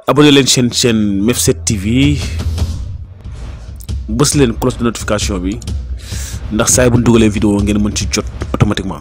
abonné leen chaîne Mef7 TV bës leen cloche de notification bi ndax saa bu ñu dugalee vidéo ngeen mën ci jot automatiquement.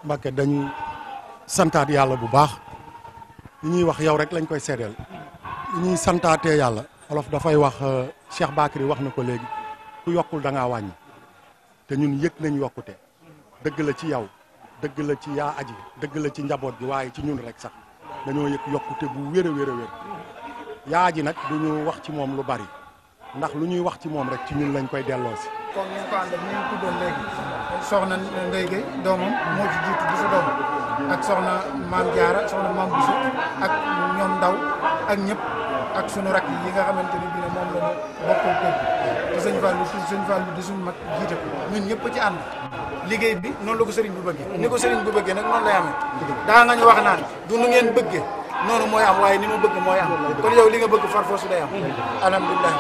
Mbàkke dañuy santaat yàlla bu baax li ñuy wax yow rek lañ koy seedeel li ñuy santaatee yàlla olof dafay wax Cheikh Bakary wax na ko léegi ku yokkul da ngaa wàññi te ñun yëg nañ yokkute dëgg la ci yow dëgg la ci yaa aji dëgg la ci njaboot gi waaye ci ñun rek sax dañoo yëg yokkute bu wér a wér a wér yaa aji nag du ñu wax ci moom lu bari ndax lu ñuy wax ci moom rek ci ñun lañ koy delloosi. kon ñu ko ànd ak ñu tuddoon léegi soxna Ndeye Gueye doomam moo ci jiitu di sa doom ak soxna Maam Diarra soxna Maam Bousso ak ñoom Ndaw ak ñëpp ak sunu rakk yi nga xamante ni bii ne moom la ñu bokkul kër te sëñ Fallou di suñu mag jiite ko ñun ñëpp ci ànd liggéey bi noonu la ko sëriñ bu bëggee ni ko sëriñ bu bëggee nag noonu lay amee daa nga ñu wax naan du nu ngeen bëggee noonu mooy am waaye ni ma bëgg mooy am kon yow li nga bëgg far force day am alhamdulilah.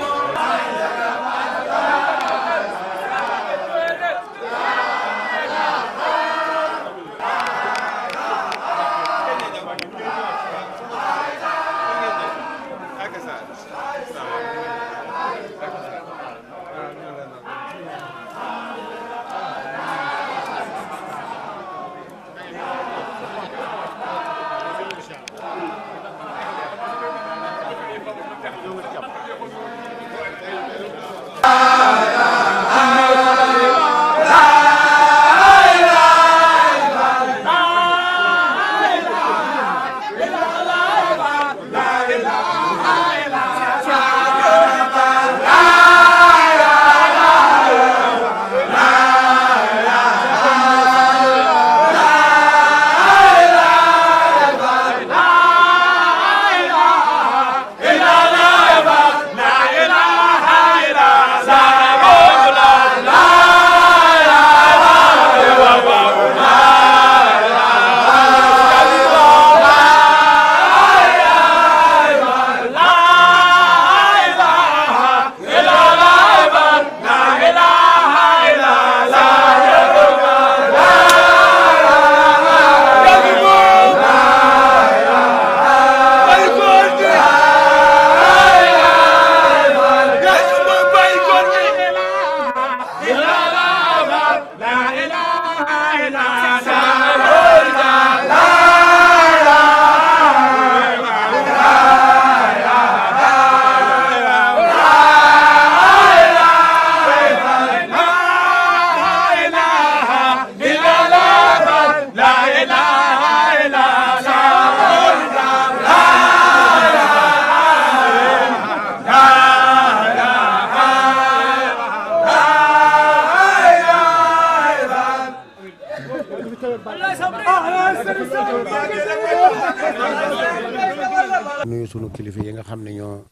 nuyu sunu kilifa yi nga xam ne ñoo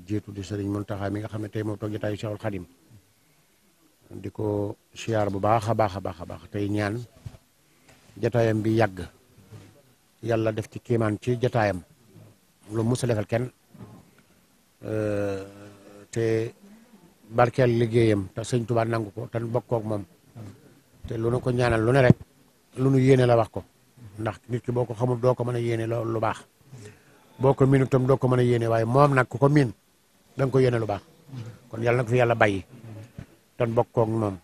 jiitu di Serigne Mountakha mi nga xam ne tey moo toog jotaayu Cheikhul Khadim di ko siyaar bu baax a baax a baax a baax tey ñaan jotaayam bi yàgg yàlla def ci kiimaan ci jotaayam lu mus a defal kenn te barkeel liggéeyam te sëñ Tuubaa nangu ko te bokkook moom te lu nu ko ñaanal lu ne rek lu nu yéene la wax ko ndax nit ki boo ko xamul doo ko mën a yéene lu baax boo ko miinu tam doo ko mën a yéene waaye moom nag ku ko miin da nga ko yéene lu baax kon yàlla na ko fi yàlla bàyyi te bokkook moom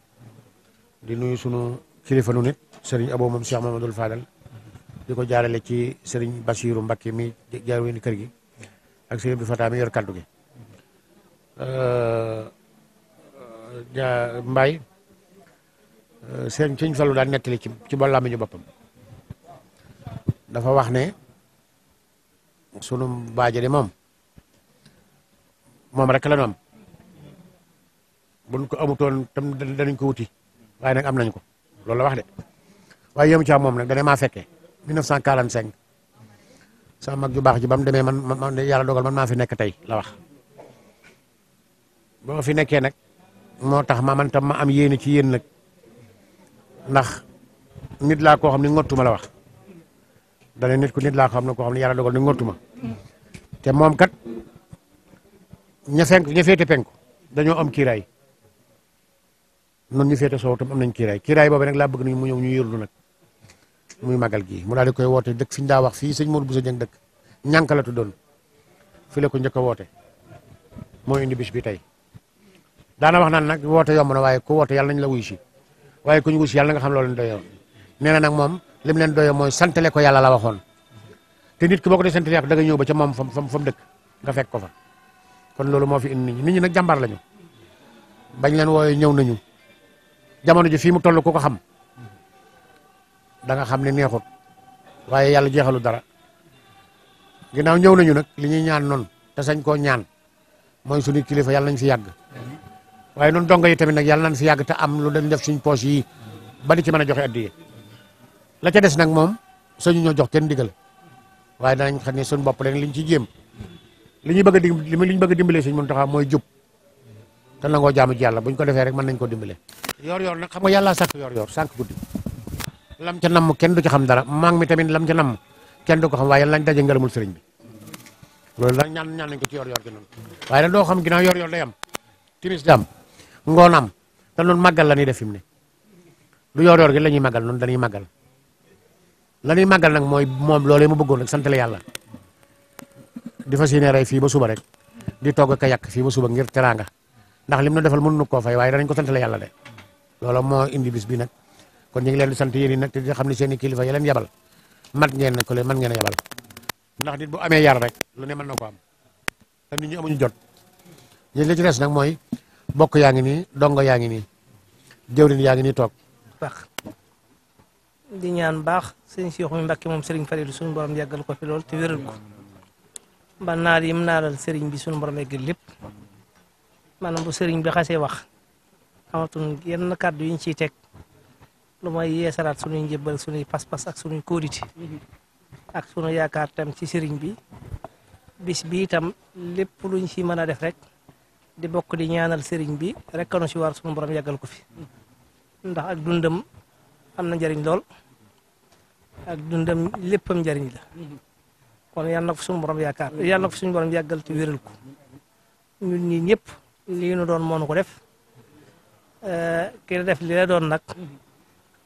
di nuyu sunu kilifa nu nit sëriñ Abo moom Cheikh Mamadou Fadal di ko jaarale ci sëriñ Basiiru Mbakke mi jaar wen kër gi ak sëriñ Abdou Fatah mi yor kaddu gi Mbaye sëñ Fallu daan nettali ci ba làmmiñu boppam dafa wax ne sunu baaje de moom rek la ñu am buñ ko amutoon tam danañ ko wuti waaye nag am nañ ko loolu la wax de waaye yéemu ci moom nag dana maa fekkee 1945 sama mag ju baax ji ba mu demee man yàlla dogal man maa fi nekk tey la wax ba ma fi nekkee nag moo tax man tam ma am yéene ci yéen nag ndax nit laa koo xam ne ngottuma la wax dana nit ku nit laa xam ne koo xam ne yàlla dogal ne ngottuma te moom kat ña féete penku dañoo am kiiraay noonu ñu féete soow tam am nañ kiiraay boobu nag laa bëgg nañ mu ñëw ñu yërlu nag muy magal gi mu daal di koy woote dëkk fi ñu daa wax fii sëñ Modou Bousso Dieng dëkk ñànk la tuddoon fi la ko njëkk a woote moo indi bis bi tey daana wax naan nag woote yomb na waaye ku woote yàlla nañ la wuy si waaye ku ñu wuy si yàlla nga xam loolu leen doyoo nee na nag moom lim leen doyoo mooy santale ko yàlla la waxoon te nit ki boo ko dee santale da nga ñëw ba ca moom fa mu dëkk nga fekk ko fa kon loolu moo fi indi nit ñi nag jàmbaar lañu bañ leen wooye ñëw nañu jamono ji fii mu toll ku ko xam da nga xam ne neexut waaye yàlla jeexalu dara ginnaaw ñëw nañu nag li ñuy ñaan noonu te sañ koo ñaan mooy suñu kilifa yàlla nañ fi yàgg waaye noonu dongo yi tamit nag yàlla nañ fi yàgg te am lu dem def suñ poche yi ba di ci mën a joxe addiye la ca des nag moom sañu ñoo jox kenn digal waaye danañ xam ne suñu bopp leen liñ ci jéem li ñu bëgg a dimbalee suñ Muntaxa mooy jub te nangoo jaamu ci yàlla buñ ko defee rek mën nañ ko dimbale yor nag xam nga yàlla sàkk yor sànq guddi lam ca namm kenn du ci xam dara maa ngi mi tamit lam ca namm kenn du ko xam waaye lañ daje ngërëmul sëriñ bi loolu daal ñaan nañ ko ci yor gi noonu waaye nag doo xam ginnaaw yor day am timis di am ngoon am te noonu màggal la ñuy def fi mu ne du yor gi la ñuy màggal noonu dañuy màggal la ñuy màggal nag mooy moom loolee mu bëggoon nag sant la yàlla di fas yéene rey fii ba suba rek di togg ka yàq fii ba suba ngir teraanga ndax lim na defal mënuñu koo fay waaye danañ ko sant la yàlla de loolu moo indi bis bi nag kon ñu ngi leen di sant yéen nag te di xam ne seen i kilifa yi leen yabal mat ngeen ko leen mën ngeen a yabal ndax nit bu amee yar rek lu ne mën na ko am te nit ñi amuñu jot ñi li ci des nag mooy bokk yaa ngi nii dongo yaa ngi nii jëwriñ yaa ngi nii toog baax di ñaan baax sëñ Cheikh mi Mbacke moom Serigne Falilou suñu borom yàggal ko fi lool te wéral ko ba naal yi mu naalal Serigne bi suñu borom yàggal lépp maanaam bu Serigne bi xasee wax amatul yenn kàddu yi ñu ciy teg lu may yeesalaat suñuy njëbbal suñuy pas-pas ak suñuy kóodite ak sunu yaakaar tam ci Serigne bi bis bi itam lépp luñ ci mën a def rek di bokk di ñaanal Serigne bi rek kanu ci war suñu borom yàggal ko fi ndax ak dundam am na njariñ lool ak dundam léppam njariñ la kon yal na ko suñu borom yaakaar yal na ko suñu borom yàggal te wéral ko ñun ñi ñëpp lii nu doon moonu ko def ki la def li la doon nag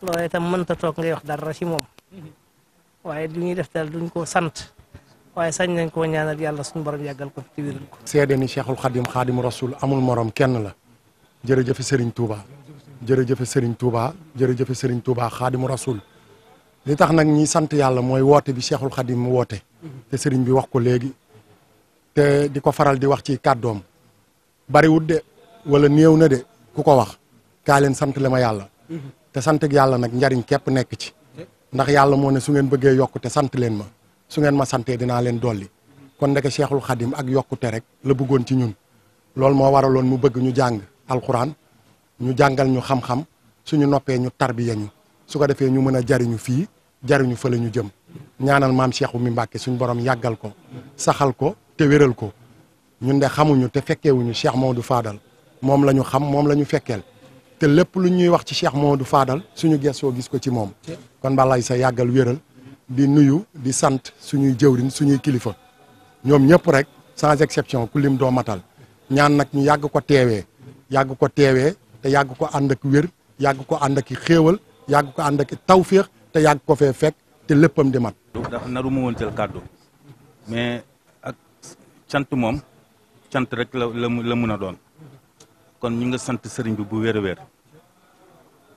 loolu itam mënta toog ngay wax dara ci moom waaye li ñuy def daal duñ ko sant waaye sañ nañ koo ñaanal yàlla suñu borom yàggal ko te wéral ko. seede ni Cheikhul Khadim Khadimu Rasul amul morom kenn la jërëjëf Serigne Touba jërëjëf Serigne Touba jërëjëf Serigne Touba Khadimu Rasul li tax nag ñi sant yàlla mooy woote bi Cheikhul Khadim mu woote te Serigne bi wax ko léegi te di ko faral di wax ci kàddoom bariwut de wala néew na de ku ko wax kaa leen sant le ma yàlla te sant ak yàlla nag njariñ képp nekk ci ndax yàlla moo ne su ngeen bëggee yokku te sant leen ma su ngeen ma santee dinaa leen dolli kon ndeke Cheikhul Khadim ak yokkute rek la bëggoon ci ñun loolu moo waraloon mu bëgg ñu jàng alxuraan ñu jàngal ñu xam-xam suñu noppee ñu tarbiya ñu su ko defee ñu mën a jariñu fii jariñu fële ñu jëm ñaanal maam Cheikhu mi Mbàkke suñu borom yàggal ko saxal ko te wéral ko ñun de xamuñu te fekkeewuñu Cheikh Mamadou Fadal moom la ñu xam moom la ñu fekkeel te lépp lu ñuy wax ci Cheikh Mamadou Fadal suñu gëstoo gis ko ci moom kon balay sa yàggal wéral di nuyu di sant suñuy jëwriñ suñuy kilifa ñoom ñëpp rek sans exception ku lim doo matal ñaan nag ñu yàgg ko teewee te yàgg ko ànd ak wér yàgg ko ànd ak xéewal yàgg ko ànd ak tawféex te yàgg ko fee fekk te léppam di mat. ndax naru ma woon jël kàddu mais ak cant moom cant rek la mën a doon kon ñu nga sant sëriñ bi bu wér a wér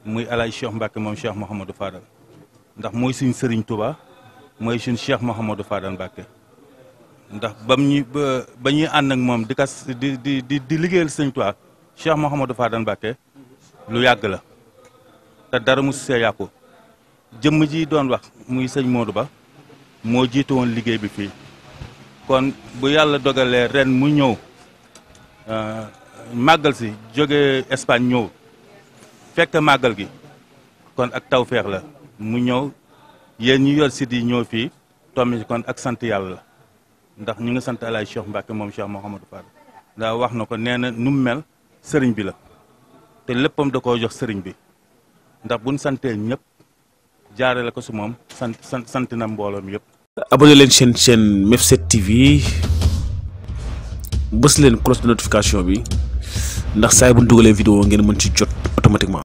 muy alaaj Cheikh Mbacke moom Cheikh Mouhamadou Fadal ndax mooy suñ sëriñ Touba mooy suñ Cheikh Mouhamadou Fadal Mbacke ndax ba ñuy ànd ak moom di liggéeyal sëriñ Touba Cheikh Mouhamadou Fadal Mbacke lu yàgg la te dara mu see yàqu jëmm ji doon wax muy sëñ Modou Ba moo jiitu woon liggéey bi fii kon bu yàlla dogalee ren mu ñëw màggal si jóge Espagne ñëw fekk màggal gi kon ak tawfeex la mu ñëw yéen ñu yor sit yi ñëw fii tombi kon ak sant yàlla la ndax ñu ngi sant alaay Cheikh Mbacke moom Cheikh Mouhamadou Fadal ndax wax na ko nee na nu mu mel sëriñ bi la te léppam da koo jox sëriñ bi ndax buñ santee ñëpp jaare la ko su moom sant na mbooloom yëpp. abonné leen seen chaîne MEF7 TV bës leen cloche de notification bi ndax saa bu ñu dugalee vidéo ngeen mën ci jot automatiquement.